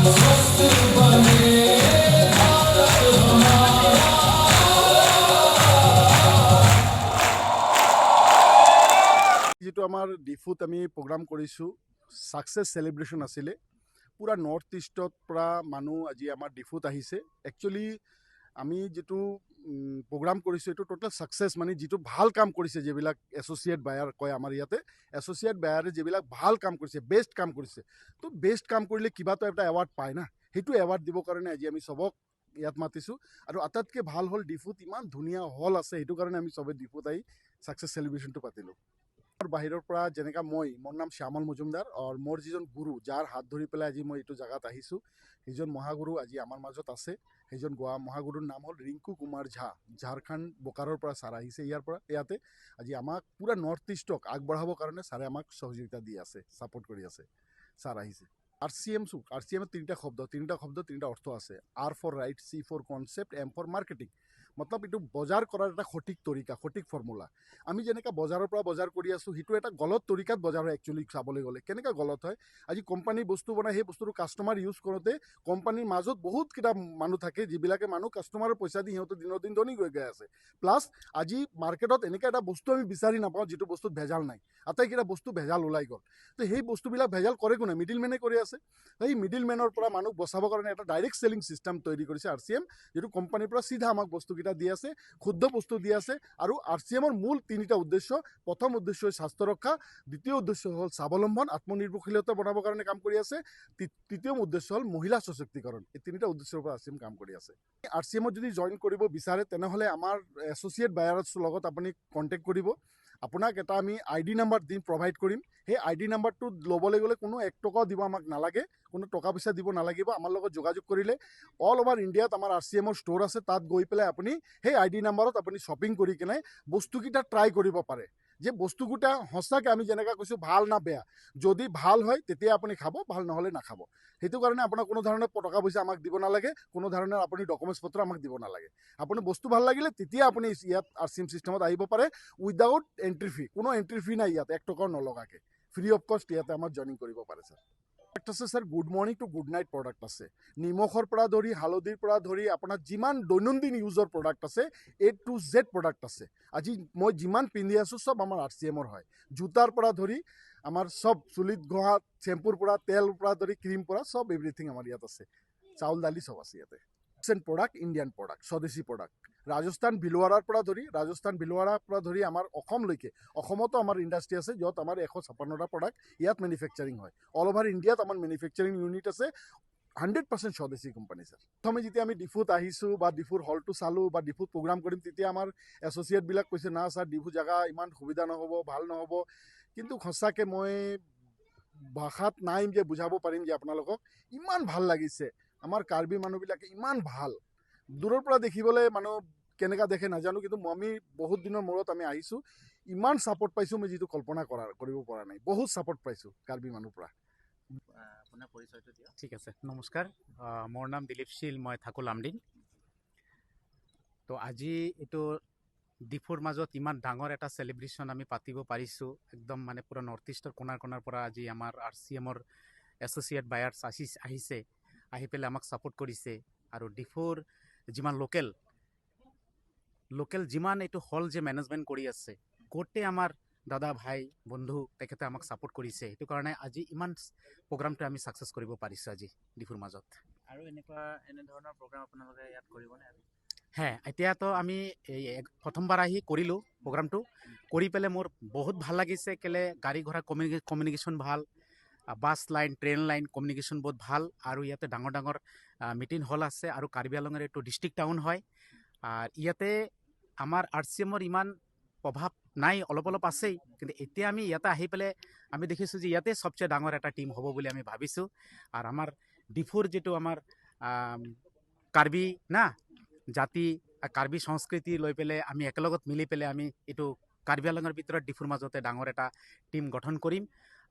स्वस्थ बने भारत हमारा। যিটো আমাৰ ডিফুত আমি প্ৰগ্ৰাম কৰিছোঁ, ছাকচেছ চেলিব্ৰেশ্যন আছিলে। পূৰা নৰ্থ ইষ্টত পৰা মানুহ আজি আমাৰ ডিফুত আহিছে। একচুৱেলি আমি যিটো প্ৰগ্ৰাম কৰিছোঁ, এইটো টোটেল ছাকচেছ। মানে যিটো ভাল কাম কৰিছে, যিবিলাক এছ'চিয়েট বায়াৰ কয় আমাৰ ইয়াতে, এছ'চিয়েট বায়াৰে যিবিলাক ভাল কাম কৰিছে, বেষ্ট কাম কৰিছে, তো বেষ্ট কাম কৰিলে কিবাটো এটা এৱাৰ্ড পায় না। সেইটো এৱাৰ্ড দিবৰ কাৰণে আজি আমি চবক ইয়াত মাতিছোঁ। আৰু আটাইতকৈ ভাল হ'ল, ডিফুত ইমান ধুনীয়া হল আছে, সেইটো কাৰণে আমি চবে ডিফুত আহি ছাকচেছ চেলিব্ৰেশ্যনটো পাতিলোঁ। আৰু বাহিৰৰ পৰা যেনেকা মই, মোৰ নাম শ্যামল মজুমদাৰ আৰু মোৰ যিজন গুৰু, যাৰ হাত ধৰি পেলাই আজি মই এইটো জেগাত আহিছোঁ, সেইজন মহাগুৰু আজি আমাৰ মাজত আছে। সেইজন গোৱা মহাগুৰুৰ নাম হ'ল ৰিংকু কুমাৰ ঝা। ঝাৰখণ্ড বোকাৰোৰ পৰা ছাৰ আহিছে। ইয়াৰ পৰা ইয়াতে আজি আমাক পূৰা নৰ্থ ইষ্টক আগবঢ়াবৰ কাৰণে ছাৰে আমাক সহযোগিতা দি আছে, ছাপোৰ্ট কৰি আছে। ছাৰ আহিছে। আৰ চি এম চুক, আৰ চি এমৰ তিনিটা শব্দ, তিনিটা শব্দ তিনিটা অৰ্থ আছে। R for right, C for concept, M for marketing। মতলব এইটো বজাৰ কৰাৰ এটা সঠিক তৰিকা, সঠিক ফৰ্মুলা। আমি যেনেকৈ বজাৰৰ পৰা বজাৰ কৰি আছোঁ, সেইটো এটা গলত তৰিকাত বজাৰ হয়। একচুৱেলি চাবলৈ গ'লে কেনেকুৱা গলত হয়? আজি কোম্পানী বস্তু বনাই, সেই বস্তুটো কাষ্টমাৰ ইউজ কৰোঁতে কোম্পানীৰ মাজত বহুতকেইটা মানুহ থাকে, যিবিলাকে মানুহ কাষ্টমাৰৰ পইচা দি সিহঁতে দিনৰ দিন ধনী গৈ গৈ আছে। প্লাছ আজি মাৰ্কেটত এনেকুৱা এটা বস্তু আমি বিচাৰি নাপাওঁ যিটো বস্তুত ভেজাল নাই। আটাইকেইটা বস্তু ভেজাল ওলাই গ'ল। তো সেই বস্তুবিলাক ভেজাল কৰে কোনে? মিডিল মেনে কৰি আছে। সেই মিডিল মেনৰ পৰা মানুহ বচাবৰ কাৰণে এটা ডাইৰেক্ট চেলিং চিষ্টেম তৈৰি কৰিছে আৰ চি এম, যিটো কোম্পানীৰ পৰা চিধা আমাক বস্তুকেইটা দি আছে, শুদ্ধ বস্তু দি আছে। আৰু আৰ চি এমৰ মূল তিনিটা উদ্দেশ্য। প্ৰথম উদ্দেশ্য হ'ল স্বাস্থ্য ৰক্ষা, দ্বিতীয় উদ্দেশ্য হ'ল স্বাৱলম্বন, আত্মনিৰ্ভৰশীলতা বনাবৰ কাৰণে কাম কৰি আছে, তৃতীয় উদ্দেশ্য হ'ল মহিলা সশক্তিকৰণ। এই তিনিটা উদ্দেশ্যৰ পৰা আৰ চি এম কাম কৰি আছে। আৰ চি এমত যদি জইন কৰিব বিচাৰে, তেনেহ'লে আমাৰ এছ'চিয়েট বায়াৰ্ছৰ লগত আপুনি কণ্টেক্ট কৰিব। আপোনাক এটা আমি আই ডি নাম্বাৰ দিম, প্ৰভাইড কৰিম। সেই আই ডি নাম্বাৰটো ল'বলৈ গ'লে কোনো এক টকাও দিব আমাক নালাগে, কোনো টকা পইচা দিব নালাগিব। আমাৰ লগত যোগাযোগ কৰিলে অল অভাৰ ইণ্ডিয়াত আমাৰ আৰ চি এমৰ ষ্ট'ৰ আছে। তাত গৈ পেলাই আপুনি সেই আই ডি নাম্বাৰত আপুনি শ্বপিং কৰি কেনে বস্তুকেইটা ট্ৰাই কৰিব পাৰে যে বস্তুকেইটা সঁচাকৈ আমি যেনেকৈ কৈছোঁ ভাল না বেয়া। যদি ভাল হয় তেতিয়া আপুনি খাব, ভাল নহ'লে নাখাব। সেইটো কাৰণে আপোনাৰ কোনো ধৰণৰ টকা পইচা আমাক দিব নালাগে, কোনো ধৰণৰ আপুনি ডকুমেণ্টছ পত্ৰ আমাক দিব নালাগে। আপুনি বস্তু ভাল লাগিলে তেতিয়া আপুনি ইয়াত আৰ চি এম চিষ্টেমত আহিব পাৰে উইদাউট এণ্ট্ৰি ফি। কোনো এণ্ট্ৰি ফি নাই ইয়াত, এক টকাও নলগাকৈ ফ্ৰী অফ কষ্ট ইয়াতে আমাৰ জইনিং কৰিব পাৰে। ছাৰ, প্ৰডাক্ট আছে sir, good morning to good night product আছে। নিমখৰ পৰা ধৰি, হালধিৰ পৰা ধৰি, আপোনাৰ যিমান দৈনন্দিন ইউজৰ প্ৰডাক্ট আছে, এ টু জেড প্ৰডাক্ট আছে। আজি মই যিমান পিন্ধি আছোঁ, চব আমাৰ আৰ চি এমৰ হয়। জোতাৰ পৰা ধৰি আমাৰ চব, চুলিত ঘঁহা চেম্পুৰ পৰা, তেল পৰা ধৰি, ক্ৰীম পৰা, চব এভৰিথিং আমাৰ ইয়াত আছে। চাউল, দালি চব আছে ইয়াতে। প্ৰডাক্ট ইণ্ডিয়ান প্ৰডাক্ট, স্বদেশী প্ৰডাক্ট। ৰাজস্থান ভিলৱাৰাৰ পৰা ধৰি আমাৰ অসমলৈকে, অসমতো আমাৰ ইণ্ডাষ্ট্ৰি আছে, য'ত আমাৰ 156টা প্ৰডাক্ট ইয়াত মেনুফেকচাৰিং হয়। অল অভাৰ ইণ্ডিয়াত আমাৰ মেনুফেকচাৰিং ইউনিট আছে। 100% স্বদেশী কোম্পানী ছাৰ। প্ৰথমে যেতিয়া আমি ডিফুত আহিছোঁ বা ডিফুৰ হলটো চালোঁ বা ডিফুত প্ৰগ্ৰাম কৰিম, তেতিয়া আমাৰ এছ'চিয়েটবিলাক কৈছে, না ছাৰ, ডিফু জেগা ইমান সুবিধা নহ'ব, ভাল নহ'ব। কিন্তু সঁচাকৈ মই ভাষাত নাই যে বুজাব পাৰিম যে আপোনালোকক ইমান ভাল লাগিছে। আমাৰ কাৰ্বি মানুহবিলাকে ইমান ভাল। দূৰৰ পৰা দেখিবলৈ মানুহ কেনেকুৱা দেখে নাজানো, কিন্তু আমি বহুত দিনৰ মূৰত আমি আহিছোঁ, ইমান ছাপৰ্ট পাইছোঁ মই যিটো কল্পনা কৰিব পৰা নাই। বহুত ছাপৰ্ট পাইছোঁ কাৰ্বি মানুহৰ পৰা। আপোনাৰ পৰিচয়টো দিয়ক। ঠিক আছে, নমস্কাৰ। মোৰ নাম দিলীপ শীল, মই থাকোঁ লামডিং। তো আজি এইটো ডিফুৰ মাজত ইমান ডাঙৰ এটা চেলিব্ৰেশ্যন আমি পাতিব পাৰিছোঁ। একদম মানে পূৰা নৰ্থ ইষ্টৰ কোণাৰ কোণাৰ পৰা আজি আমাৰ আৰ চি এমৰ এছ'চিয়েট বায়াৰ্ছ আহিছে, আহি পেলাই আমাক ছাপোৰ্ট কৰিছে। আৰু ডিফুৰ যিমান লোকেল লোকেল যিমান এইটো হল যে মেনেজমেণ্ট কৰি আছে, গোটেই আমাৰ দাদা, ভাই, বন্ধু, তেখেতে আমাক ছাপোৰ্ট কৰিছে। সেইটো কাৰণে আজি ইমান প্ৰগ্ৰামটো আমি ছাকচেছ কৰিব পাৰিছোঁ আজি ডিফুৰ মাজত। আৰু এনেকুৱা এনেধৰণৰ প্ৰগ্ৰাম আপোনালোকে ইয়াত কৰিবনে আৰু? হে, এতিয়াতো আমি এই প্ৰথমবাৰ আহি কৰিলোঁ প্ৰগ্ৰামটো। কৰি পেলাই মোৰ বহুত ভাল লাগিছে। কেলে গাড়ী ঘোঁৰা কমিউনিকেশ্যন ভাল, bus line, train line communication বহুত ভাল। আৰু ইয়াতে ডাঙৰ ডাঙৰ মিটিং হল আছে। আৰু কাৰ্বি আংলঙৰ এইটো ডিষ্ট্ৰিক্ট টাউন হয়। ইয়াতে আমাৰ আৰ চি এমৰ ইমান প্ৰভাৱ নাই, অলপ অলপ আছেই। কিন্তু এতিয়া আমি ইয়াতে আহি পেলাই আমি দেখিছোঁ যে ইয়াতে চবচে ডাঙৰ এটা টীম হ'ব বুলি আমি ভাবিছোঁ। আৰু আমাৰ ডিফুৰ যিটো আমাৰ কাৰ্বি না জাতি, কাৰ্বি সংস্কৃতি লৈ পেলাই আমি একেলগত মিলি পেলাই আমি এইটো কাৰ্বি আংলঙৰ ভিতৰত ডিফুৰ মাজতে ডাঙৰ এটা টীম গঠন কৰিম।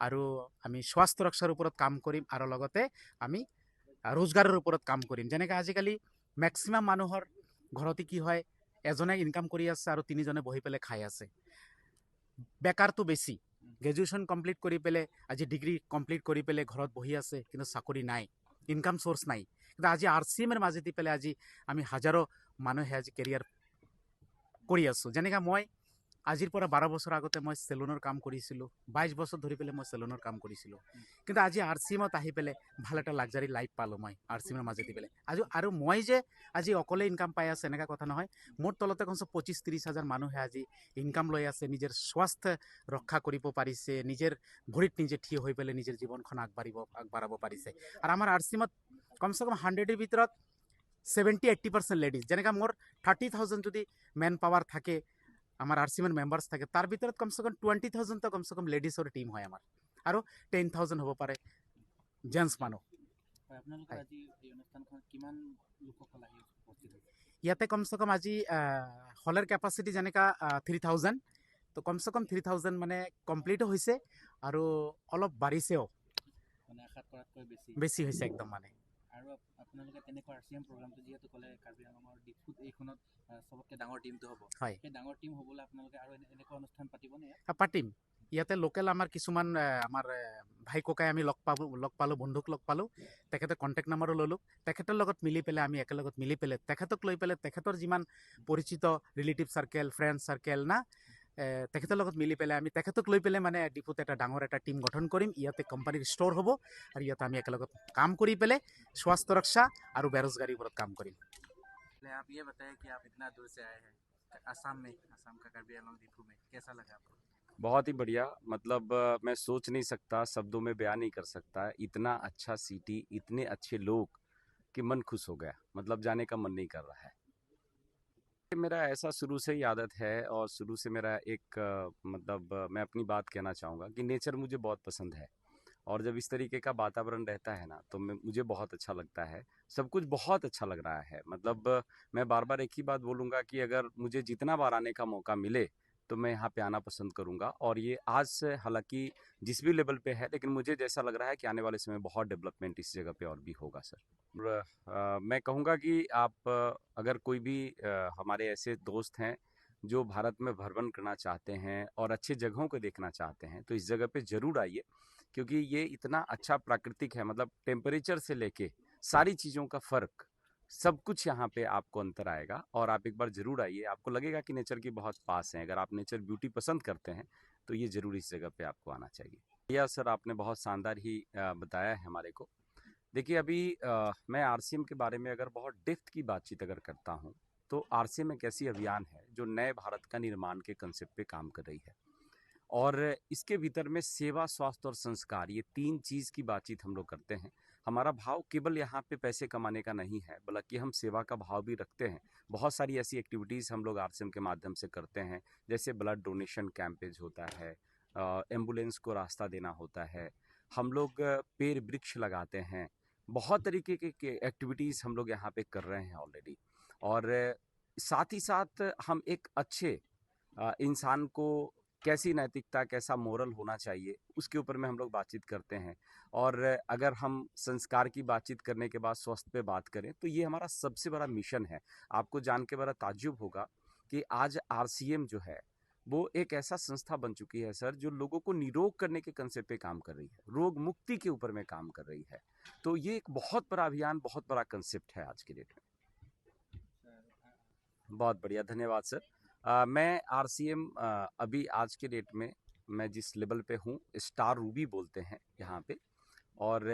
আৰু আমি স্বাস্থ্য ৰক্ষাৰ ওপৰত কাম কৰিম আৰু লগতে আমি ৰোজগাৰৰ ওপৰত কাম কৰিম। যেনেকৈ আজিকালি মেক্সিমাম মানুহৰ ঘৰতে কি হয়, এজনে ইনকাম কৰি আছে আৰু তিনিজনে বহি পেলাই খাই আছে। বেকাৰটো বেছি। গ্ৰেজুৱেশ্যন কমপ্লিট কৰি পেলাই, আজি ডিগ্ৰী কমপ্লিট কৰি পেলাই ঘৰত বহি আছে, কিন্তু চাকৰি নাই। ইনকাম চ'ৰ্চ নাই। কিন্তু আজি আৰ চি এমৰ মাজেদি পেলাই আজি আমি হাজাৰো মানুহে আজি কেৰিয়াৰ কৰি আছোঁ। যেনেকৈ মই আজিৰ পৰা 12 বছৰ আগতে মই চেলুনৰ কাম কৰিছিলোঁ। 22 বছৰ ধৰি পেলাই মই চেলুনৰ কাম কৰিছিলোঁ। কিন্তু আজি আৰ চি এমত আহি পেলাই ভাল এটা লাক্সাৰী লাইফ পালোঁ মই আৰ চি এমৰ মাজেদি পেলাই আজি। আৰু মই যে আজি অকলে ইনকাম পাই আছোঁ, এনেকুৱা কথা নহয়। মোৰ তলতে কমচে 25-30 হাজাৰ মানুহে আজি ইনকাম লৈ আছে, নিজৰ স্বাস্থ্য ৰক্ষা কৰিব পাৰিছে, নিজৰ ভৰিত নিজে থিয় হৈ পেলাই নিজৰ জীৱনখন আগবাঢ়াব পাৰিছে। আৰু আমাৰ আৰ চি এমত কমচে কম 100ৰ ভিতৰত 70-80% লেডিজ। যেনেকৈ মোৰ 30,000 যদি মেন পাৱাৰ থাকে, আমাৰ আৰ চি এমৰ মেম্বাৰ্ছ থাকে, তাৰ ভিতৰত কমচে কম 20,000তো কমচে কম লেডিজৰ টীম হয় আমাৰ আৰু 10,000 হ'ব পাৰে জেণ্টছ মানুহ। হয়, আপোনালোকৰ হয়। আজি এই অনুষ্ঠানখনত কিমান লোকসকল আহি উপস্থিত হৈছে? ইয়াতে কমচে কম আজি হলৰ কেপাচিটি যেনেকা 3,000, তো কমচে কম 3,000 মানে কমপ্লিটো হৈছে আৰু অলপ বাঢ়িছেও। মানে আশাত কৰাতকৈ বেছি? বেছি হৈছে একদম মানে। আৰু আপোনালোকে তেনেকুৱা আৰ চি এম প্ৰগ্ৰামটো যিহেতু ক'লে কাৰ্বি আংলঙৰ ডিফুত এইখনত চবতকৈ ডাঙৰ টীমটো হ'ব, হয়। সেই ডাঙৰ টীম হ'বলৈ আপোনালোকে আৰু এনেকুৱা অনুষ্ঠান পাতিবনে ইয়াত? পাতিম। ইয়াতে লোকেল আমাৰ কিছুমান আমাৰ ভাই ককাই আমি লগ পালোঁ, বন্ধুক লগ পালোঁ, তেখেতে কণ্টেক্ট নাম্বাৰো ল'লোঁ। তেখেতৰ লগত মিলি পেলাই, আমি একেলগত মিলি পেলাই, তেখেতক লৈ পেলাই, তেখেতৰ যিমান পৰিচিত ৰিলেটিভ চাৰ্কেল, ফ্ৰেণ্ড চাৰ্কেল না, তেখেতৰ লগত মিলি পেলাই আমি তেখেতক লৈ পেলাই মানে ডিপুত এটা ডাঙৰ এটা টীম গঠন কৰিম। ইয়াতে কোম্পানীৰ ষ্ট'ৰ হ'ব আৰু ইয়াতে আমি একেলগত কাম কৰি পেলাই স্বাস্থ্য ৰক্ষা আৰু বেৰোজগাৰীৰ ওপৰত কাম কৰিম। आप ये बताएं कि आप इतना दूर से आए हैं असम में, असम का कार्बी आंगलोंग डिफू में कैसा लगा आपको? बहुत ही बढ़िया। मतलब मैं सोच नहीं सकता, शब्दों में बयान नहीं कर सकता। इतना अच्छा सिटी, इतने अच्छे लोग कि मन खुश हो गया। मतलब जाने का मन नहीं कर रहा है। मेरा ऐसा शुरू से ही आदत है और शुरू से मेरा एक मतलब मैं अपनी बात कहना चाहूँगा कि नेचर मुझे बहुत पसंद है और जब इस तरीके का वातावरण रहता है ना, तो मैं मुझे बहुत अच्छा लगता है। सब कुछ बहुत अच्छा लग रहा है। मतलब मैं बार बार एक ही बात बोलूँगा कि अगर मुझे जितना बार आने का मौका मिले, तो मैं यहाँ पे आना पसंद करूँगा। और ये आज से हालांकि जिस भी लेवल पे है, लेकिन मुझे जैसा लग रहा है कि आने वाले समय बहुत डेवलपमेंट इस जगह पे और भी होगा सर। और, मैं कहूँगा कि आप अगर कोई भी हमारे ऐसे दोस्त हैं जो भारत में भ्रमण करना चाहते हैं और अच्छे जगहों को देखना चाहते हैं, तो इस जगह पे ज़रूर आइए, क्योंकि ये इतना अच्छा प्राकृतिक है। मतलब टेम्परेचर से लेके सारी चीज़ों का फ़र्क, सब कुछ यहाँ पे आपको अंतर आएगा और आप एक बार ज़रूर आइए। आपको लगेगा कि नेचर के बहुत पास हैं। अगर आप नेचर ब्यूटी पसंद करते हैं, तो ये ज़रूर इस जगह पे आपको आना चाहिए। या सर, आपने बहुत शानदार ही बताया है हमारे को। देखिए, अभी मैं आरसीएम के बारे में अगर बहुत डेप्थ की बातचीत अगर करता हूँ, तो आरसीएम एक ऐसी अभियान है जो नए भारत का निर्माण के कंसेप्ट पे काम कर रही है और इसके भीतर में सेवा, स्वास्थ्य और संस्कार, ये तीन चीज़ की बातचीत हम लोग करते हैं। हमारा भाव केवल यहाँ पे पैसे कमाने का नहीं है, बल्कि हम सेवा का भाव भी रखते हैं। बहुत सारी ऐसी एक्टिविटीज़ हम लोग आरसीएम के माध्यम से करते हैं, जैसे ब्लड डोनेशन कैंपेज होता है, एम्बुलेंस को रास्ता देना होता है, हम लोग पेड़ वृक्ष लगाते हैं। बहुत तरीके के एक्टिविटीज़ हम लोग यहाँ पे कर रहे हैं ऑलरेडी। और साथ ही साथ हम एक अच्छे इंसान को कैसी नैतिकता, कैसा मोरल होना चाहिए, उसके ऊपर में हम लोग बातचीत करते हैं। और अगर हम संस्कार की बातचीत करने के बाद स्वास्थ्य पे बात करें, तो ये हमारा सबसे बड़ा मिशन है। आपको जान के बड़ा ताज्जुब होगा कि आज आरसीएम जो है, वो एक ऐसा संस्था बन चुकी है सर, जो लोगों को निरोग करने के कंसेप्ट पे काम कर रही है, रोग मुक्ति के ऊपर में काम कर रही है। तो ये एक बहुत बड़ा अभियान, बहुत बड़ा कंसेप्ट है आज के डेट में। बहुत बढ़िया, धन्यवाद सर। मैं आरसीएम अभी आज के डेट में मैं जिस लेवल पे हूँ, स्टार रूबी बोलते हैं यहाँ पे और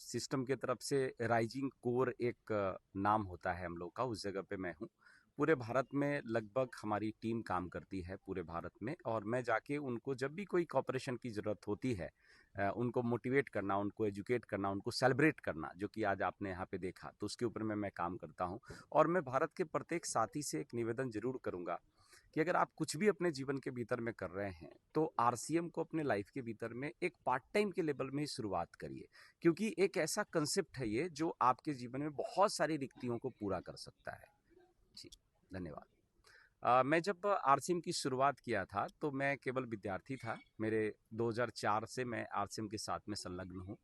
सिस्टम के तरफ से राइजिंग कोर एक नाम होता है हम लोग का, उस जगह पे मैं हूँ। पूरे भारत में लगभग हमारी टीम काम करती है पूरे भारत में और मैं जाके उनको जब भी कोई कॉपरेशन की ज़रूरत होती है, उनको मोटिवेट करना, उनको एजुकेट करना, उनको सेलिब्रेट करना, जो कि आज आपने यहाँ पे देखा, तो उसके ऊपर में मैं काम करता हूँ। और मैं भारत के प्रत्येक साथी से एक निवेदन ज़रूर करूँगा कि अगर आप कुछ भी अपने जीवन के भीतर में कर रहे हैं, तो आरसीएम को अपने लाइफ के भीतर में एक पार्ट टाइम के लेवल में ही शुरुआत करिए, क्योंकि एक ऐसा कंसेप्ट है ये जो आपके जीवन में बहुत सारी रिक्तियों को पूरा कर सकता है। जी, धन्यवाद। मैं जब आरसीएम की शुरुआत किया था, तो मैं केवल विद्यार्थी था। मेरे 2004 से मैं आरसीएम के साथ में संलग्न हूँ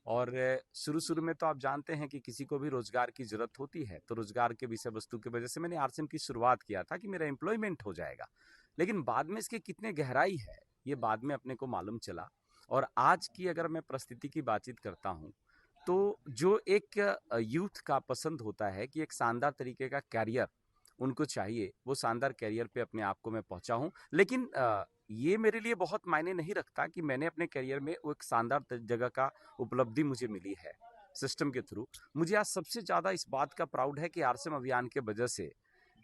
और शुरू शुरू में तो आप जानते हैं कि किसी को भी रोज़गार की ज़रूरत होती है, तो रोज़गार के विषय वस्तु की वजह से मैंने आरसीएम की शुरुआत किया था कि मेरा एम्प्लॉयमेंट हो जाएगा। लेकिन बाद में इसके कितने गहराई है, ये बाद में अपने को मालूम चला। और आज की अगर मैं परिस्थिति की बातचीत करता हूँ, तो जो एक यूथ का पसंद होता है कि एक शानदार तरीके का कैरियर उनको चाहिए, वो शानदार कैरियर पे अपने आप को मैं पहुंचा हूँ। लेकिन ये मेरे लिए बहुत मायने नहीं रखता कि मैंने अपने कैरियर में वो एक शानदार जगह का उपलब्धि मुझे मिली है सिस्टम के थ्रू। मुझे आज सबसे ज़्यादा इस बात का प्राउड है कि आरसीएम अभियान के वजह से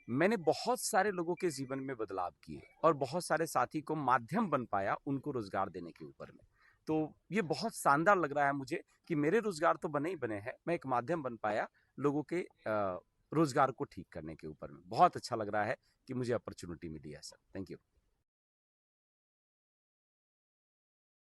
मैंने बहुत सारे लोगों के जीवन में बदलाव किए और बहुत सारे साथी को माध्यम बन पाया उनको रोज़गार देने के ऊपर में। तो ये बहुत शानदार लग रहा है मुझे कि मेरे रोज़गार तो बने ही बने हैं, मैं एक माध्यम बन पाया लोगों के रोज़गार को ठीक करने के ऊपर में। बहुत अच्छा लग रहा है कि मुझे अपॉर्चुनिटी मिली है sir. Thank you.